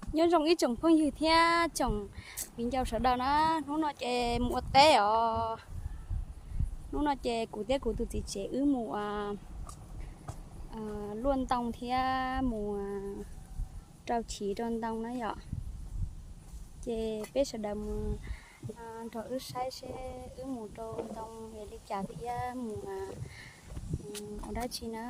Nyob zoo ib tsoom phooj ywg thiab tsoom viv ncaus sawv daws na, hnub no ces mus ua teb os. Hnub no ces kuv thiab kuv tus txiv tsev wb mus luaj ntoo thiab mus rau chiv rau ntoo na yom. Ces peb sawv daws mus nrog wb saib seb wb mus rau ntoo es li cas thiab mus ua dab tsi na.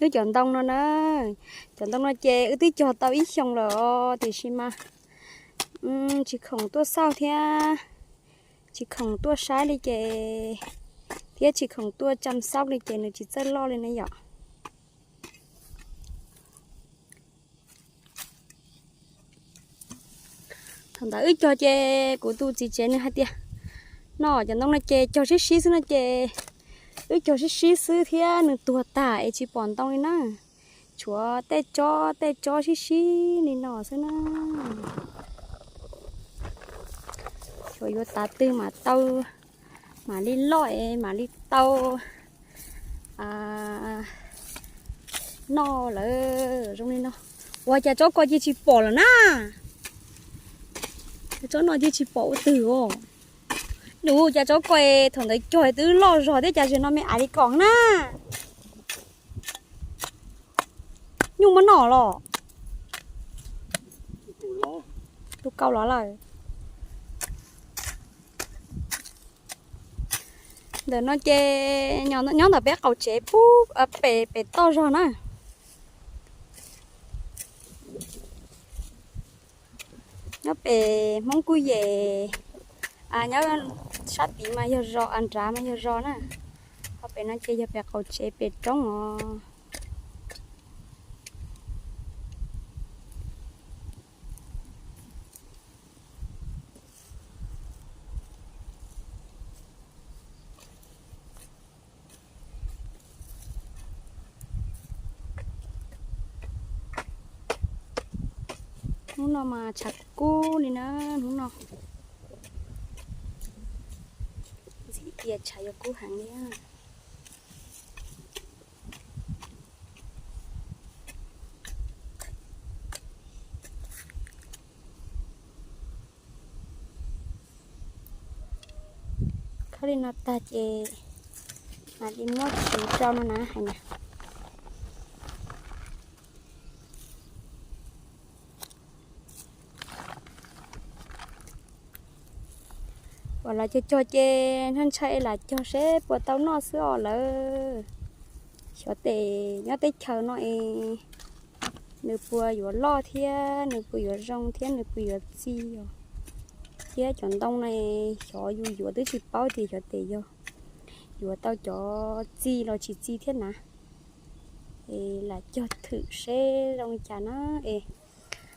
Wb cov ntoo no na, cov ntoo no ces wb twb cog tau ib xyoos lawm os, tiam sis mas tsis khoom tuaj xauj thiab tsis khoom tuaj saib li ces, thiab tsis khoom tuaj chăm sóc li ces nws tsis txawj loj li na yom. Thaum ntawd wb cog ces kuv tus txiv tsev nws hais tias, no cov ntoo no ces cog sib sib xwb no ces wb cog sib sib xwb thiab nws tuag tag es tsis pom ntoo li na. Tshuav tej tsob tej tsob sib sib li no xwb na. Xyov yuav tav twg mam tau, mam li loj es mam li tau noj lawm zoo li no. Ua cas tsob ko cia tsis pom lawm na? Tsob no cia tsis pom ua twg os. Nws cas tsob ko thaum ntawd cog twb loj zog thiab cas zaum no me aiv li kom na. Nyuj muab noj los? Tus kaus los lawm. Ntawm no ces nyob ntawm peb qaum tsev pub pem pem toj zog na. Nyob pem Hmoob Kuj Yem, nyob sab tid mas yog zos, nrad mas yog zos na. Ho pem no ces yog pem qaum tsev pem roob os. Hnub no mas tshav kub li na, hnub no ntxim tias tshav yuav kub heev li. Khawb li no tag ces mam li muab tsuv rau no na hais na. Uas lawv cog cog ces ntshai ntshai lam cog seb puas tau noj xwb os lawv. Xyov tes nyob teb chaws no es nws puas yuav loj thiab nws puas yuav zoo thiab nws puas yuav txi os. Thiab cov ntoo no xyov yus yuav twb tsis paub tias xyov tes yog yuav tau cov txi los tsis txi thiab na. Es lam cog thwm seb zoo li cas na. Es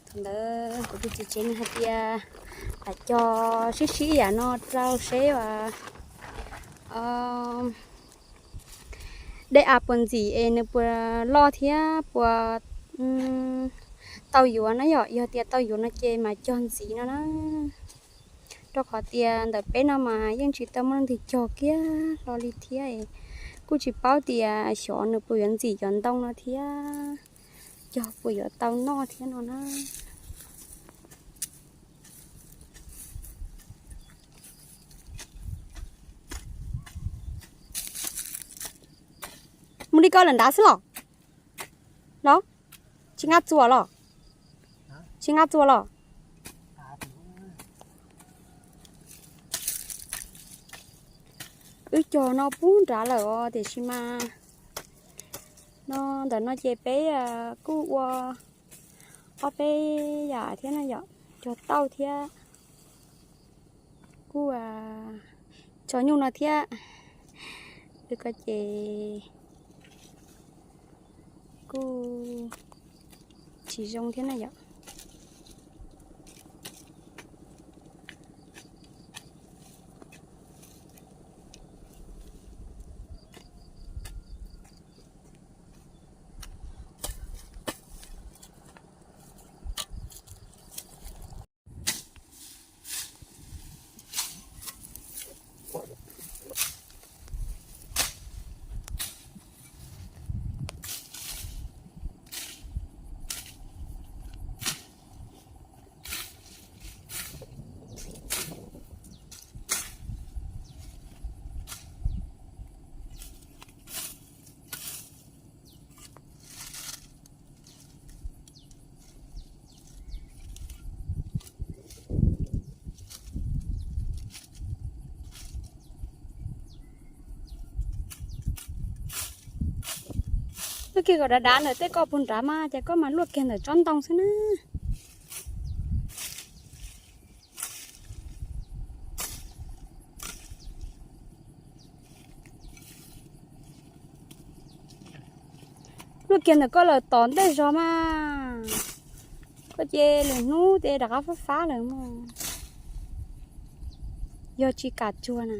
thaum ntawd kuv tus txiv tsev nws hais tias lam cog sib sib yam no rau seb uas dej av puas ntxim es nws puas loj thiab puas tau yuav na yom. Yog tias tau yuav no ces mas cog ntxiv no na. Rau qhov tias ntawm peb no mas yeej tsis tau muaj leej twg cog kiag hlo li thiab, kuj tsis paub tias xyov nws puas yuav ntxim cov ntoo no thiab cog puas yuav tau noj thiab no na. Mus li koj lawm nrad xwb los? Los tsis nqa txuas los? Tsis nqa txuas los? Wb cog no pub nrad lawm os, tiam sis mas no ntawm no ces peb kuj ua ob peb yam thiab no yom, cog tauj thiab. Kuj tso nyuj no thiab, wb ko ces kuj tsis zoo thiab na yom. Luaj kiag kom dav dav ntawm tej ko puag nrad mas ces koj mas luaj kiag ntawm tsob ntoo xwb na. Luaj kiag ntawm koj lawm tom ntej zog mas, koj ces lwm hnub ces rov qab fab fab lawm mas, yog tsis kam tsuag na.